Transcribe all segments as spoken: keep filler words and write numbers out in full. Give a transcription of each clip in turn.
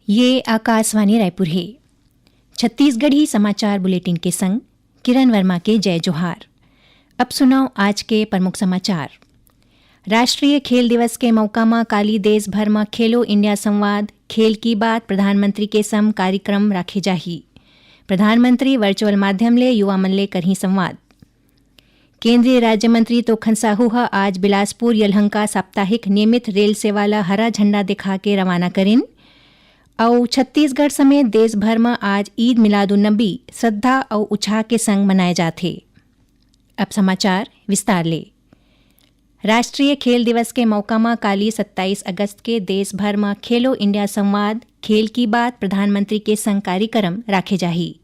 ये आकाशवाणी रायपुर हे। छत्तीसगढ़ी समाचार बुलेटिन के संग किरण वर्मा के जय जोहार। अब सुनव आज के प्रमुख समाचार। राष्ट्रीय खेल दिवस के मौका म काली देश भर म खेलो इंडिया संवाद, खेल की बात, प्रधानमंत्री के संग कार्यक्रम राखे जाही। प्रधानमंत्री वर्चुअल माध्यम ले युवा मन ले करही संवाद। केंद्रीय राज्य मंत्री तोखन साहू ह आज बिलासपुर यलहंका साप्ताहिक नियमित रेल सेवा ल हरा झंडा दिखा के रवाना करिन। अउ छत्तीसगढ़ समेत देश भर म आज ईद मिलाद उन नबी श्रद्धा अउ उत्साह के संग मनाए जाथे। अब समाचार विस्तार ले। राष्ट्रीय खेल दिवस के मौका म काली सत्ताईस अगस्त के देश भर म खेलो इंडिया संवाद, खेल की बात, प्रधानमंत्री के संग कार्यक्रम राखे जाही।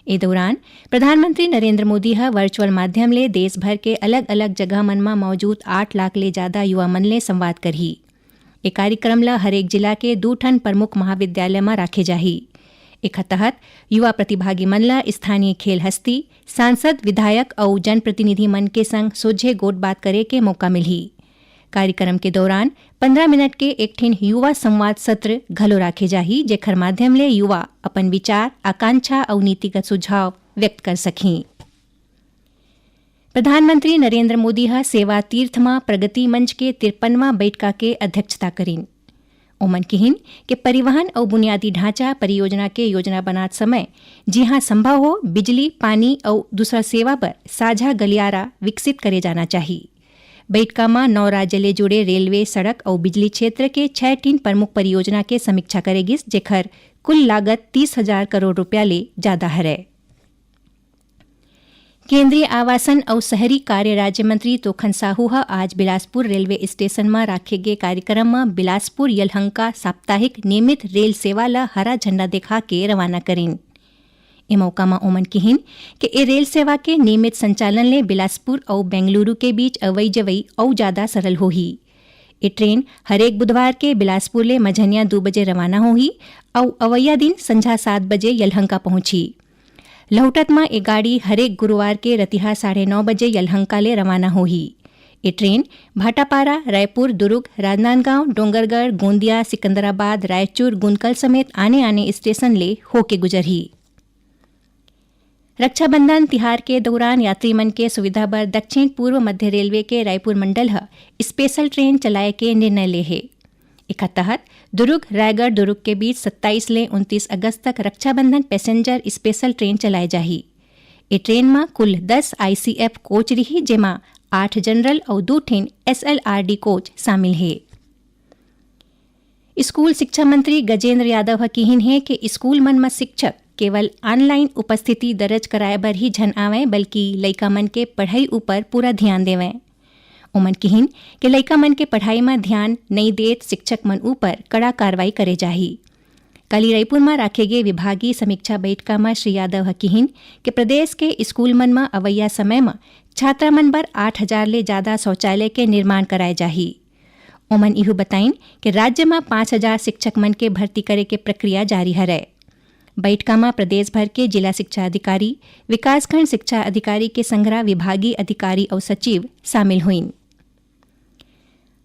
ए दौरान प्रधानमंत्री नरेंद्र मोदी ह वर्चुअल माध्यम ले देश भर के अलग-अलग जगह मन म मौजूद आठ लाख ले जादा युवा मन ले संवाद करही। ए कार्यक्रम ल हरेक जिला के दू ठन प्रमुख महाविद्यालय म राखे जाही। एखर तहत युवा प्रतिभागी मन ल स्थानीय खेल हस्ती, सांसद, विधायक अउ जनप्रतिनिधि मन के संग सोझे गोठबात करे के मौका मिलही। कार्यक्रम के दौरान पंद्रह मिनट के एक ठिन युवा संवाद सत्र घलो राखे जाही, जेखर माध्यम ले युवा अपन विचार, आकांक्षा अउ नीतिगत सुझाव व्यक्त कर सकहीं। प्रधानमंत्री नरेंद्र मोदी ह सेवा तीर्थ म प्रगति मंच के तिरपनवां बइठका के अध्यक्षता करिन। ओमन किहिन के परिवहन अउ बुनियादी ढांचा परियोजना के योजना बनात समय जिहां संभव हो, बिजली, पानी अउ दूसरा सेवा बर साझा गलियारा विकसित करे जाना चाही। बइठका म नौ राज्य ले जुड़े रेलवे, सड़क अउ बिजली क्षेत्र के छह ठिन प्रमुख परियोजना के समीक्षा करे गिस, जेखर कुल लागत तीस हजार करोड़ रुपया ले जादा हरय। केंद्रीय आवासन अउ शहरी कार्य राज्य मंत्री तोखन साहू ह आज बिलासपुर रेलवे स्टेशन म राखे गे कार्यक्रम म बिलासपुर यलहंका साप्ताहिक नियमित रेल सेवा ल हरा झंडा देखा के रवाना करिन। ए मौका म ओमन किहिन के ए रेल सेवा के नियमित संचालन ले बिलासपुर अउ बेंगलुरु के बीच अवई जवई अउ जादा सरल होही। ए ट्रेन हरेक बुधवार के बिलासपुर ले मझनिया दू बजे रवाना होही अउ अवइया दिन संझा सात बजे यलहंका पहुंचही। लहुटत म ए गाड़ी हरेक गुरुवार के रतिहा साढ़े नौ बजे यलहंका ले रवाना होही। ए ट्रेन भाटापारा, रायपुर, दुर्ग, राजनांदगांव, डोंगरगढ़, गोंदिया, सिकंदराबाद, रायचूर, गुंतकल समेत आने-आने स्टेशन ले होके गुजरही। रक्षाबंधन तिहार के दौरान यात्री मन के सुविधा बर दक्षिण पूर्व मध्य रेलवे के रायपुर मंडल ह स्पेशल ट्रेन चलाए के निर्णय ले हे। एखर तहत दुर्ग रायगढ़ दुर्ग के बीच सत्ताईस ले उनतीस अगस्त तक रक्षाबंधन पैसेंजर स्पेशल ट्रेन चलाए जाही। ए ट्रेन म कुल दस आईसीएफ कोच रिही, जेमा आठ जनरल अउ दू ठिन एसएलआरडी कोच शामिल हे। स्कूल शिक्षा मंत्री गजेंद्र यादव ह किहिन हे कि स्कूल मन म शिक्षक केवल ऑनलाइन उपस्थिति दर्ज कराए बर ही झन आवय, बल्कि लइका मन के पढ़ई ऊपर पूरा ध्यान देवय। ओमन किहिन कि लइका मन के पढ़ाई म ध्यान नइ देत शिक्षक मन ऊपर कड़ा कार्रवाई करे जाही। काली रायपुर म राखे गे विभागीय समीक्षा बैठका म श्री यादव ह किहिन कि प्रदेश के स्कूल मन म अवइया समय म छात्रा मन बर आठ हजार ले जादा शौचालय के निर्माण कराए जाही। ओमन इहू बताइन कि राज्य म पाँच हजार शिक्षक मन के भर्ती करे के प्रक्रिया जारी हरय। बैठका म प्रदेश भर के जिला शिक्षा अधिकारी, विकासखंड शिक्षा अधिकारी के संघरा विभागीय अधिकारी अउ सचिव शामिल होइन।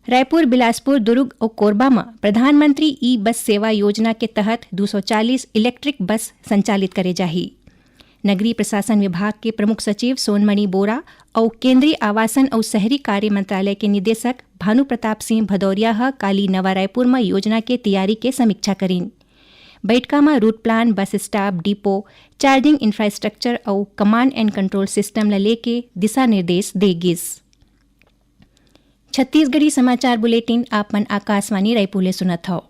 रायपुर, बिलासपुर, दुर्ग अउ कोरबा म प्रधानमंत्री ई बस सेवा योजना के तहत दू सौ चालीस इलेक्ट्रिक बस संचालित करे जाही। नगरीय प्रशासन विभाग के प्रमुख सचिव सोनमणि बोरा अउ केंद्रीय आवासन अउ शहरी कार्य मंत्रालय के निदेशक भानु प्रताप सिंह भदौरिया ह काली नवा रायपुर म योजना के तैयारी के समीक्षा करिन। बैठका म route plan, bus stop, depot, charging infrastructure अउ कमांड एंड कंट्रोल सिस्टम ल लेके दिशा निर्देश दे गिस। छत्तीसगढ़ी समाचार बुलेटिन आप मन आकाशवाणी रायपुर ले सुनत हव।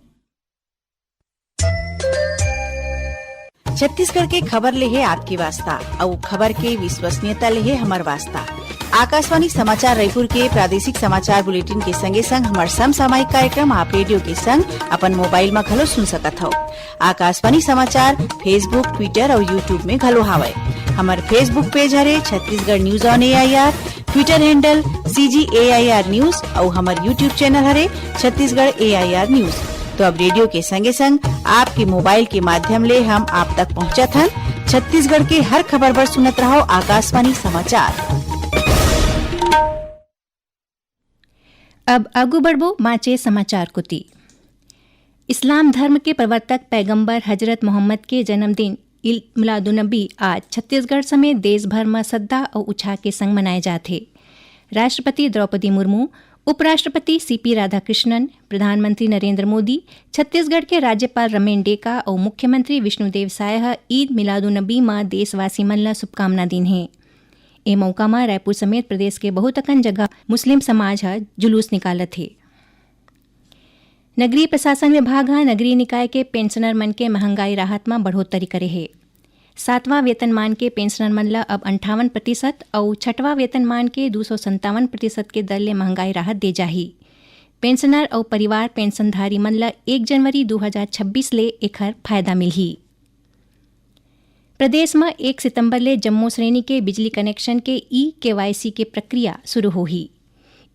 छत्तीसगढ़ के खबर ले हे आपके वास्ता, अउ खबर के विश्वसनीयता ले हे हमर वास्ता। आकाशवाणी समाचार रायपुर के प्रादेशिक समाचार बुलेटिन के संगे संग हमर समसामयिक कार्यक्रम आप रेडियो के संग अपन मोबाइल म घलो सुन सकत हव। आकाशवाणी समाचार Facebook, Twitter अउ YouTube में घलो हावय। हमर Facebook पेज हरे Chhattisgarh news on AIR, Twitter handle CG AIR news अउ हमर YouTube चैनल हरे छत्तीसगढ़ एआईआर न्यूज। तो अब रेडियो के संगे संग आपके मोबाइल के माध्यम ले हम आप तक पहुंचत हन। छत्तीसगढ़ के हर खबर बर सुनत रहव आकाशवाणी समाचार। अब आगू बढ़बो बांचे समाचार कोति। इस्लाम धर्म के प्रवर्तक पैगंबर हजरत मोहम्मद के जन्मदिन ईद मिलादुन्नबी आज छत्तीसगढ़ समेत देश भर म श्रद्धा अउ उत्साह के संग मनाए जात हे। राष्ट्रपति द्रौपदी मुर्मू, उपराष्ट्रपति सीपी राधाकृष्णन, प्रधानमंत्री नरेंद्र मोदी, छत्तीसगढ़ के राज्यपाल रमेन डेका अउ मुख्यमंत्री विष्णुदेव साय ह ईद मिलादुन्नबी म देशवासी मन ल शुभकामना दीन हे। ए मउका म रायपुर समेत प्रदेश के बहुत अकन जगह मुस्लिम समाज ह जुलूस निकालत हे। नगरीय प्रशासन विभाग ह नगरीय निकाय के पेंशनर मन के महंगाई राहत म बढ़ोत्तरी करे हे। सातवां वेतनमान के पेंशनर मन ल अब अंठावन प्रतिशत अउ छठवां वेतनमान के दू सौ संतावन प्रतिशत के दर ले महंगाई राहत दे जाही। पेंशनर अउ परिवार पेंशनधारी मन ल एक जनवरी दू हजार छब्बीस ले एखर फायदा मिलही। प्रदेश म एक सितंबर ले जम्मो श्रेणी के बिजली कनेक्शन के ई केवाईसी के प्रक्रिया शुरू होही।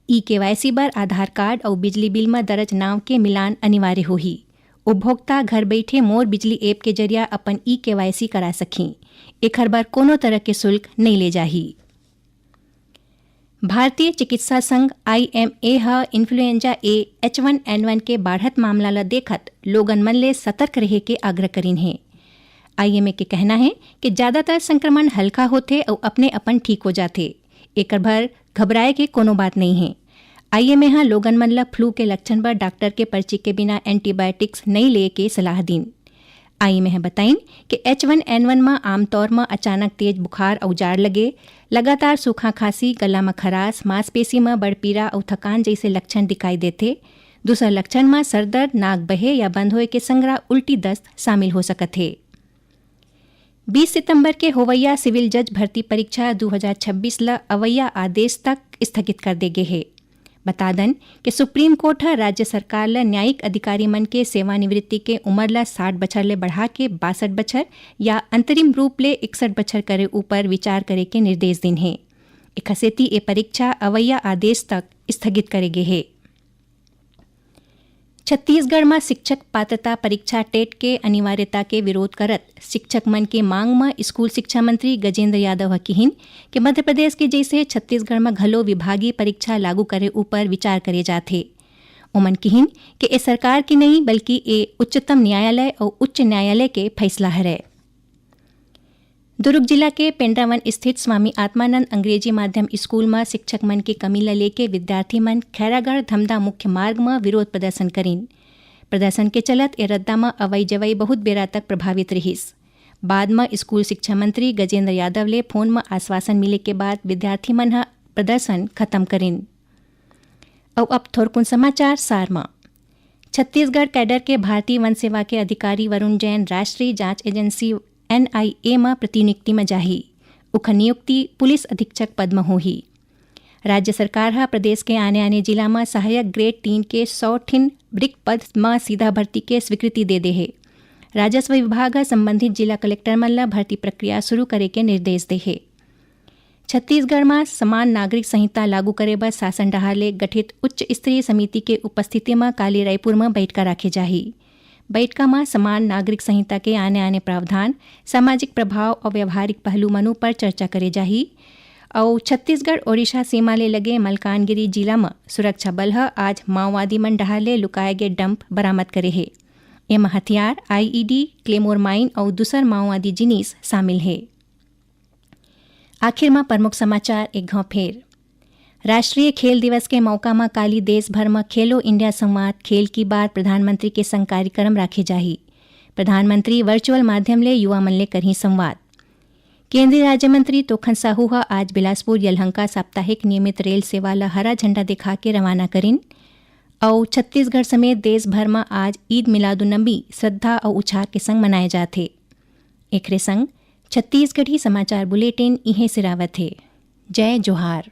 ई केवाईसी बर आधार कार्ड अउ बिजली बिल म दर्ज नांव के मिलान अनिवार्य होही। उपभोक्ता घर बइठे मोर बिजली ऐप के जरिया अपन ई केवाईसी करा सकही। एखर बर कोनो तरह के शुल्क नइ ले जाही। भारतीय चिकित्सा संघ, आईएमए, ह influenza A H one N one के बाढ़त मामला ल देखत लोगन मन ले सतर्क रहे के आग्रह करिन हे। आईएमए के कहना हे कि ज्यादातर संक्रमण हल्का होथे अउ अपने अपन ठीक हो जाथे। एकर बर घबराए के कोनो बात नइ हे। आईएमए ह लोगन मन ल फ्लू के लक्षण बर डॉक्टर के पर्ची के बिना एंटीबायोटिक्स नइ लेए के सलाह दीन। आईएमए ह बताइन कि एच वन एन वन म आमतौर म अचानक तेज बुखार अउ जाड़ लगे, लगातार सूखा खांसी, गला म खराश, मांसपेशी म बड़ पीरा अउ थकान जइसे लक्षण दिखाई देथे। दूसर लक्षण म सरदर्द, नाक बहे या बंद होए के संघरा उल्टी दस्त शामिल हो सकत हे। बीस सितंबर के होवइया सिविल जज भर्ती परीक्षा दू हजार छब्बीस ल अवइया आदेश तक स्थगित कर दे गे हे। बता दन कि सुप्रीम कोर्ट ह राज्य सरकार ल न्यायिक अधिकारी मन के सेवानिवृत्ति के उमर ल साठ बछर ले बढ़ा के बासठ बछर या अंतरिम रूप ले इकसठ बछर करे ऊपर विचार करे के निर्देश दिन हे। एखर सेती ए परीक्षा अवइया आदेश तक स्थगित करे गे हे। छत्तीसगढ़ म शिक्षक पात्रता परीक्षा, टेट, के अनिवार्यता के विरोध करत शिक्षक मन के मांग म स्कूल शिक्षा मंत्री गजेंद्र यादव ह किहिन कि मध्य प्रदेश के जइसे छत्तीसगढ़ म घलो विभागीय परीक्षा लागू करे ऊपर विचार करे जात हे। ओमन किहिन कि ए सरकार के नइ, बल्कि ए उच्चतम न्यायालय अउ उच्च न्यायालय के फैसला हरय। दुर्ग जिला के पेंड्रावन स्थित स्वामी आत्मानंद अंग्रेजी माध्यम स्कूल म शिक्षक मन के कमी ल लेके विद्यार्थी मन खैरागढ़ धमधा मुख्य मार्ग म विरोध प्रदर्शन करिन। प्रदर्शन के चलत ए रद्दा म अवई जवई बहुत बेरा तक प्रभावित रिहिस। बाद म स्कूल शिक्षा मंत्री गजेंद्र यादव ले फोन म आश्वासन मिले के बाद विद्यार्थी मन ह प्रदर्शन खत्म करिन। अउ अब थोरकुन समाचार सार म। छत्तीसगढ़ कैडर के भारतीय वन सेवा के अधिकारी वरुण जैन राष्ट्रीय जांच एजेंसी, एनआईए, म प्रतिनियुक्ति म जाही। उखर नियुक्ति पुलिस अधीक्षक पद म होही। राज्य सरकार ह प्रदेश के आने-आने जिला म सहायक ग्रेड तीन के सौ ठिन रिक्त पद म सीधा भर्ती के स्वीकृति दे दे हे। राजस्व विभाग ह संबंधित जिला कलेक्टर मन ल भर्ती प्रक्रिया शुरू करे के निर्देश दे हे। छत्तीसगढ़ म समान नागरिक संहिता लागू करे बर शासन डहार ले गठित उच्च स्तरीय समिति के उपस्थिति म काली रायपुर म बइठका राखे जाही। बइठका म समान नागरिक संहिता के आने-आने प्रावधान, सामाजिक प्रभाव अउ व्यावहारिक पहलू मन उपर चर्चा करे जाही। अउ छत्तीसगढ़ ओडिशा सीमा ले लगे मलकानगिरी जिला म सुरक्षा बल ह आज माओवादी मन डहार ले लुकाए गे डंप बरामद करे हे। एमा हथियार, आईईडी, क्लेमोर माइन अउ दूसर माओवादी जिनिस शामिल हे। आखिर म प्रमुख समाचार एक घांव फेर। राष्ट्रीय खेल दिवस के मौका म काली देश भर म खेलो इंडिया संवाद, खेल की बात प्रधानमंत्री के संग कार्यक्रम राखे जाही। प्रधानमंत्री वर्चुअल माध्यम ले युवा मन ले करही संवाद। केंद्रीय राज्य मंत्री तोखन साहू ह आज बिलासपुर यलहंका साप्ताहिक नियमित रेल सेवा ल हरा झंडा दिखा के रवाना करिन। अउ छत्तीसगढ़ समेत देश भर म आज ईद मिलादुन्नबी श्रद्धा अउ उछाह के संग मनाए जात हे। एखरे संग छत्तीसगढ़ी समाचार बुलेटिन इहें सिरावत हे। जय जोहार।